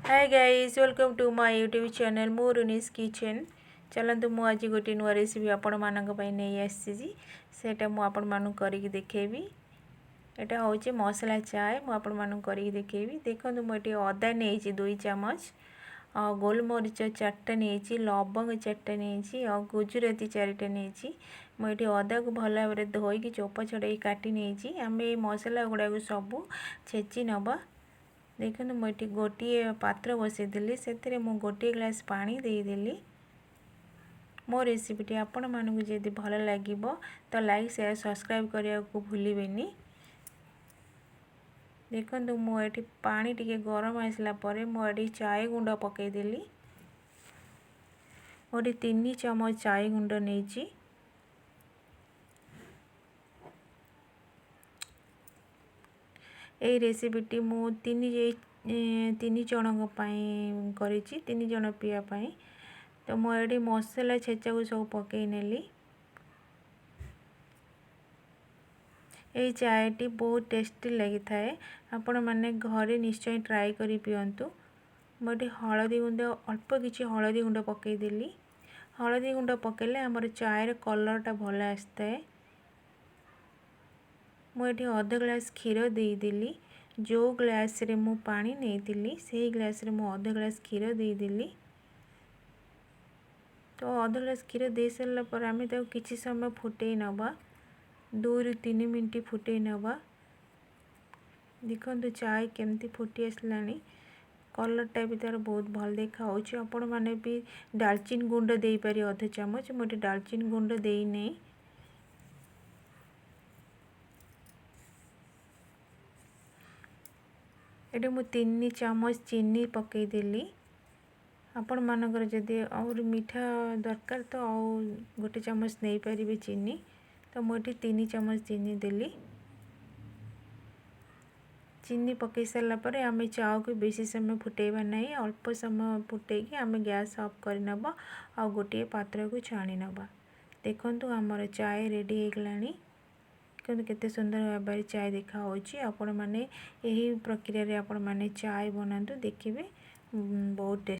Hi guys, welcome to my YouTube channel Muruni's Kitchen। ଚାଲନ୍ତୁ, ମୁଁ ଆଜି ଗୋଟିଏ ନୂଆ ରେସିପି ଆପଣମାନଙ୍କ ପାଇଁ ନେଇ ଆସିଛି। ସେଇଟା ମୁଁ ଆପଣମାନଙ୍କୁ କରିକି ଦେଖେଇବି। ଏଇଟା ହେଉଛି ମସଲା ଚାଏ। ମୁଁ ଆପଣମାନଙ୍କୁ କରିକି ଦେଖେଇବି। ଦେଖନ୍ତୁ, ମୁଁ ଏଠି ଅଦା ନେଇଛି 2 ଚାମଚ, ଆଉ ଗୋଲମରିଚ ଚାରିଟା ନେଇଛି, ଲବଙ୍ଗ ଚାରିଟା ନେଇଛି, ଆଉ ଗୁଜୁରାତି ଚାରିଟା ନେଇଛି। ମୁଁ ଏଠି ଅଦାକୁ ଭଲ ଭାବରେ ଧୋଇକି ଚୋପା ଛଡ଼େଇକି କାଟି ନେଇଛି। ଆମେ ଏଇ ମସଲା ଗୁଡ଼ାକୁ ସବୁ ଛେଚି ନେବା। ଦେଖନ୍ତୁ, ମୁଁ ଏଠି ଗୋଟିଏ ପାତ୍ର ବସାଇଦେଲି। ସେଥିରେ ମୁଁ ଗୋଟିଏ ଗ୍ଲାସ୍ ପାଣି ଦେଇଦେଲି। ମୋ ରେସିପିଟି ଆପଣମାନଙ୍କୁ ଯଦି ଭଲ ଲାଗିବ ତ ଲାଇକ୍, ସେୟାର, ସବସ୍କ୍ରାଇବ୍ କରିବାକୁ ଭୁଲିବେନି। ଦେଖନ୍ତୁ, ମୁଁ ଏଠି ପାଣି ଟିକେ ଗରମ ଆସିଲା ପରେ ମୁଁ ଏଠି ଚାଏ ଗୁଣ୍ଡ ପକାଇଦେଲି। ମୁଁ ଏଠି 3 ଚାମଚ ଚାଏ ଗୁଣ୍ଡ ନେଇଛି। ଏଇ ରେସିପିଟି ମୁଁ ତିନି ତିନି ଜଣଙ୍କ ପାଇଁ କରିଛି, 3 ଜଣ ପିଇବା ପାଇଁ। ତ ମୁଁ ଏଠି ମସଲା ଛେଚାକୁ ସବୁ ପକାଇ ନେଲି। ଏଇ ଚାଏଟି ବହୁତ ଟେଷ୍ଟି ଲାଗିଥାଏ। ଆପଣମାନେ ଘରେ ନିଶ୍ଚୟ ଟ୍ରାଏ କରି ପିଅନ୍ତୁ। ମୁଁ ଏଠି ହଳଦୀ ଗୁଣ୍ଡ, ଅଳ୍ପ କିଛି ହଳଦୀ ଗୁଣ୍ଡ ପକାଇଦେଲି। ହଳଦୀ ଗୁଣ୍ଡ ପକାଇଲେ ଆମର ଚାଏର କଲର୍ଟା ଭଲ ଆସିଥାଏ। ମୁଁ ଏଠି ଅଧ ଗ୍ଲାସ୍ କ୍ଷୀର ଦେଇଦେଲି। ଯେଉଁ ଗ୍ଲାସ୍ରେ ମୁଁ ପାଣି ନେଇଥିଲି, ସେଇ ଗ୍ଲାସ୍ରେ ମୁଁ ଅଧ ଗ୍ଲାସ୍ କ୍ଷୀର ଦେଇଦେଲି। ତ ଅଧ ଗ୍ଲାସ୍ କ୍ଷୀର ଦେଇସାରିଲା ପରେ ଆମେ ତାକୁ କିଛି ସମୟ ଫୁଟେଇ ନେବା। 2ରୁ 3 ମିନିଟ୍ ଫୁଟେଇ ନେବା। ଦେଖନ୍ତୁ, ଚାଏ କେମିତି ଫୁଟି ଆସିଲାଣି। କଲର୍ଟା ବି ତା'ର ବହୁତ ଭଲ ଦେଖାହେଉଛି। ଆପଣମାନେ ବି ଡାଲଚିନି ଗୁଣ୍ଡ ଦେଇପାରିବେ ଅଧ ଚାମଚ। ମୁଁ ଏଠି ଡାଲଚିନି ଗୁଣ୍ଡ ଦେଇନାହିଁ। ଏଠି ମୁଁ 3 ଚାମଚ ଚିନି ପକାଇଦେଲି। ଆପଣମାନଙ୍କର ଯଦି ଆହୁରି ମିଠା ଦରକାର ତ ଆଉ ଗୋଟେ ଚାମଚ ନେଇପାରିବେ ଚିନି। ତ ମୁଁ ଏଠି 3 ଚାମଚ ଚିନି ଦେଲି। ଚିନି ପକାଇ ସାରିଲା ପରେ ଆମେ ଚାକୁ ବେଶୀ ସମୟ ଫୁଟାଇବା ନାହିଁ। ଅଳ୍ପ ସମୟ ଫୁଟେଇକି ଆମେ ଗ୍ୟାସ୍ ଅଫ୍ କରିନେବା ଆଉ ଗୋଟିଏ ପାତ୍ରକୁ ଛାଣି ନେବା। ଦେଖନ୍ତୁ, ଆମର ଚାଏ ରେଡ଼ି ହେଇଗଲାଣି। କିନ୍ତୁ କେତେ ସୁନ୍ଦର ଭାବରେ ଚାଏ ଦେଖାହେଉଛି। ଆପଣମାନେ ଏହି ପ୍ରକ୍ରିୟାରେ ଆପଣମାନେ ଚାଏ ବନାନ୍ତୁ, ଦେଖିବେ ବହୁତ ଟେଷ୍ଟ